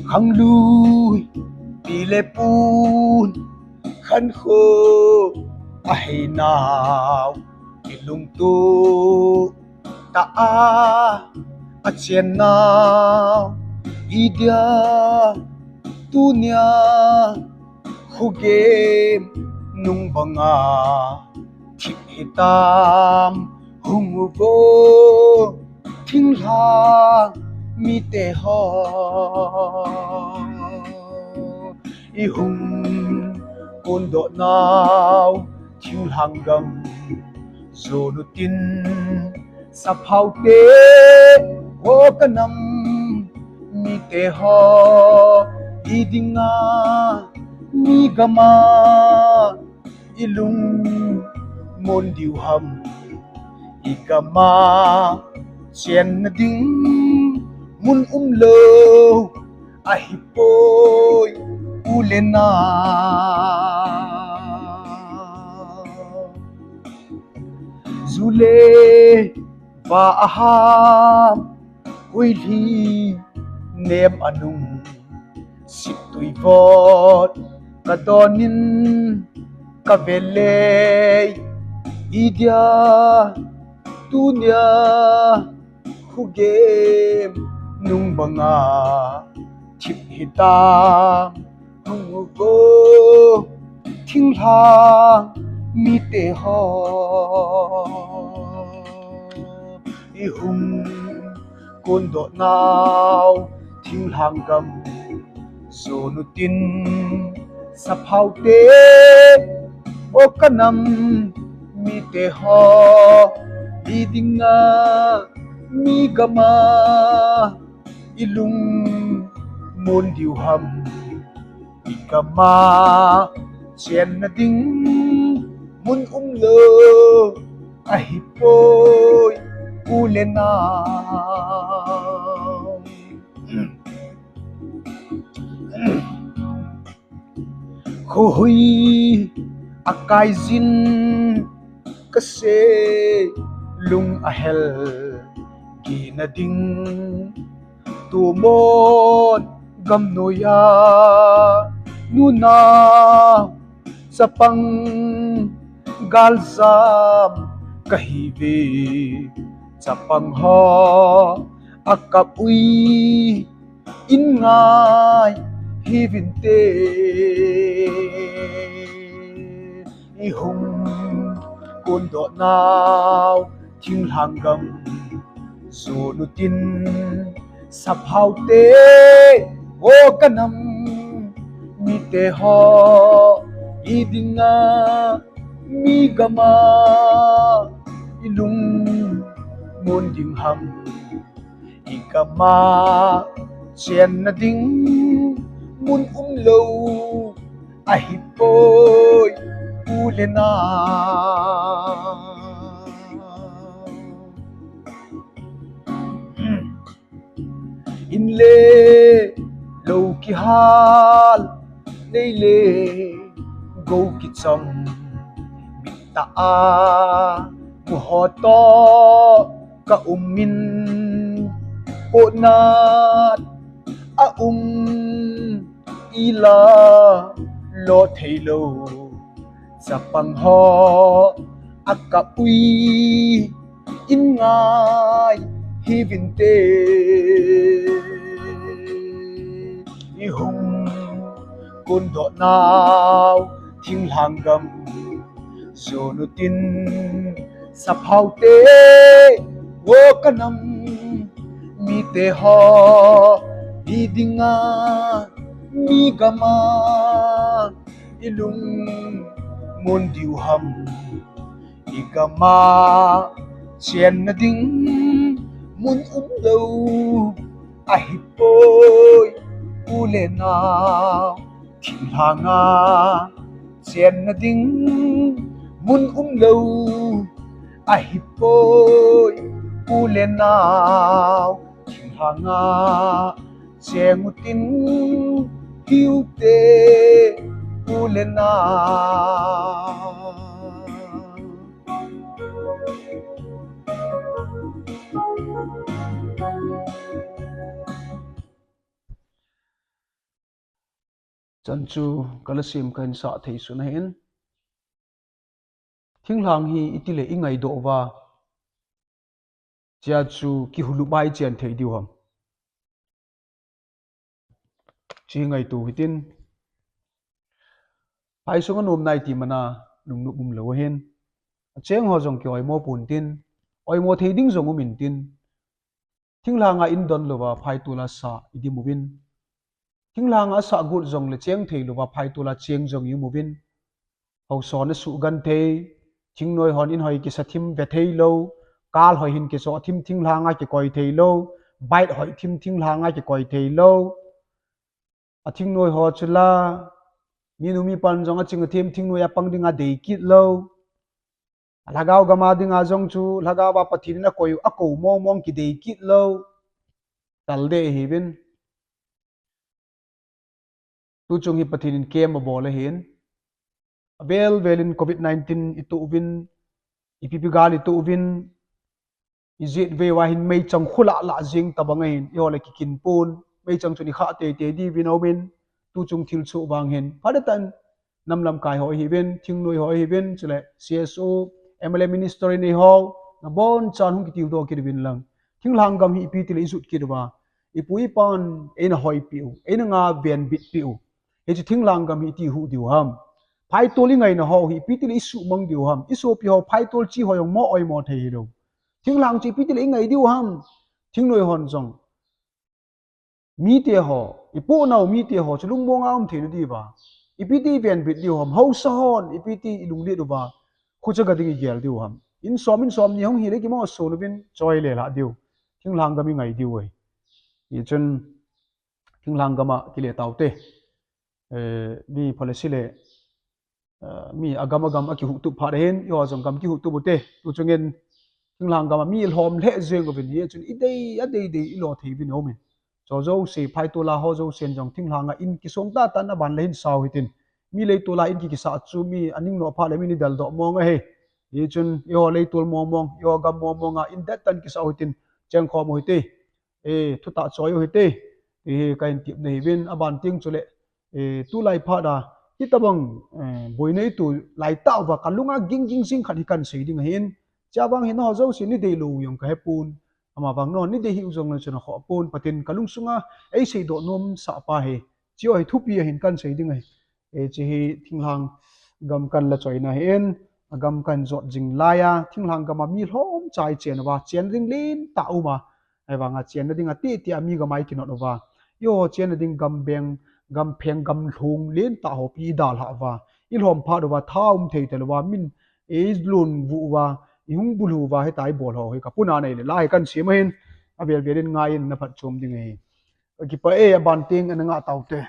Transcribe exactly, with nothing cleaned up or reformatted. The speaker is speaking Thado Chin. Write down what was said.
Khanglui pi le pun khankho ahei nau, ilungtup tah a achen nau, idia tunia khugim nung banga thip hitam, hung uvo thinglhang mite ho. I hung kondoh nau thinglhang gam, zonu tin saphaote, ho kanam mite ho, i dinga mi gama ilung mon diu ham, i gama chenna ding mun umlou ahipoi, u le nau. Ju le va aham, huilhi nem anung, siptui vot kadonin kavelei, idia tunia khugim nung banga thip hitam, hung uvo thinglhang mite ho. I hung kondoh nau thinglhang gam, zonu tin saphaote, ho kanam mite ho, i dinga mi gama ilung mon diu ham, i gama chenna ding mun umlou ahipoi, u le nau. Khohui akaijin kasei lung ahel, gina ding tumon gamnoiya nunau chapang galjam kahiuve. Chapang ho akap ui in ngai hiuvinte. I hung kondoh nau thinglhang gam, zonu tin saphaote, ho kanam mite ho, i dinga mi gama ilung mon ding ham, i gama chenna ding mun umlou ahipoi, u le nau. In le lou kihal, nei le gou kicham, mittah a mu ho toh ka um in, pohnat a um ila lo thei lou. Chapang ho akap ui in ngai hiuvinte. I hung kondoh nau thinglhang gam, zonu tin saphaote, ho kanam mite ho, i dinga mi gama ilung mon diu ham, i gama chenna ding mun umlou ahipoi, u le nau. Thinglhanga chenna ding mun umlou ahipoi, u le nau. Thinglhanga cheng utin hiuvinte, u le nau. Chan chu ka lhasam kahin sah thei sun ahin. Thinglhang hi itile i ngaidoh uva, chea chu kihulup a i chen thei diu ham? Chi ngaito hitin. Phai sunga nom nai ti mana lungnop umlou ahin. Acheng ho jong kioimo pon tin. Oimo thei ding jong um intin. Thinglhanga in don louva phaitol a sa i dim uvin. Thinglhanga sa got jongle cheng thei louva phaitol a cheng jong i um uvin. Haosa na suhgan thei, thingnoi hon in hoi kisa thim ve thei lou, kal hoi hin kichoh thim thinglhanga kikoi thei lou, bike hoi thim thinglhanga kikoi thei lou. A thingnoi ho chu la, minu mipan jong aching athem thingnoi a pang dinga dei kit lou. A lhagao gam a dinga jong chu, lhagao a Pathen in akoi, akou mong mong kidei kit lou. Tal deh ahiuvin. Tuchung hi Pathen in kem abol ahin. Avel vel in covid nineteen i toh uvin, ipi pi gal i toh uvin, i jet veu a hin meichang khulai lah jing tabang ahin, eiho le kikin pon, meichang chun i khah tei tei diuvin aumin, tuchung thil soh vang hin. Phat le tan, nam lamkai ho ahiuvin, thingnoi ho ahiuvin, chule C S O, M L A minister in eiho, nabon chan hung kitildoh kit uvin lang. Thinglhang gam hi ipi tile i jot kit uva, i pu i pan, eina hoipi u, eina nga venbit pi u. Hiche thinglhang gam hi iti huh diu ham? Phaitol i ngaina ho hi ipi tile i suhmang diu ham? I sopi ho phaitol chi ho jong mo oimo thei hilou. Thinglhang chu ipi tile i ngai diu ham? Thingnoi hon jong, mite ho, i pohnau mite ho chu lungmong a um thei na diuva, ipi ti i venbit diu ham? Haosa hon ipi ti i lunglet uva, khocha ga ding i gel diu ham? In som, in som ni hung hile kimo son uvin choi le lah diu. Thinglhang gam i ngai diu ahi. Hichun thinglhang gam a kile taute. Eh, mi policy le, eh, mi agam agam akihuhtup phat ahin, eiho jong gam kihuhtup ute. Tuchungin thinglhang gam a mi lhom lheh jeng uvin, hichun i dei, adei dei i lo thei uvin aumin. Chu jouse, phaitol a ho jousen jong thinglhang a in kisong tah tan aban le hin sao hitin. Mi leitol a in kikisah chu mi aning noh phat le min i deldoh mong ahi. Hichun eiho leitol mong mong, eiho gam mong mong a in det tan kisah u hitin, chengkhom u hite. Eh, thutah choi u hite. Ti hi kahin tepna ahiuvin, aban teng chule, eh, tulai phat a, hitabang, eh, boina i to laitah uva kalunga ging ging jing khat hi kahin sei ding ahin. Chea vang hi nangho jouse nei deilou u jong kahepon. Ama vang nangho nei dei hih u jongle chu nakhoh pon, Pathen kalungsunga eiseidoh nomsah pa ahi. Chu hi thupi ahin kahin sei ding ahi. Eh, hiche hi thinglhang gam kahin la choina ahin, agam kahin jot jing laiya, thinglhang gam a mi lhomcha i chen uva, chenna ding lentah aum a, ahivanga chenna ding ati tia mi gam a i kinot uva, eiho chenna ding gam beng, gam pheng, gam lhung lentah ho pi i dalhah uva, i lhom phat uva, tha um thei tel uva, min eilon vuh uva, i hung bulhu uva, hitia i bol ho hi ka puna nei le, la hi kahin sem ahin, avel vel in ngai in na phatchom ding ahi. Kipah e, aban teng ana ngah taute.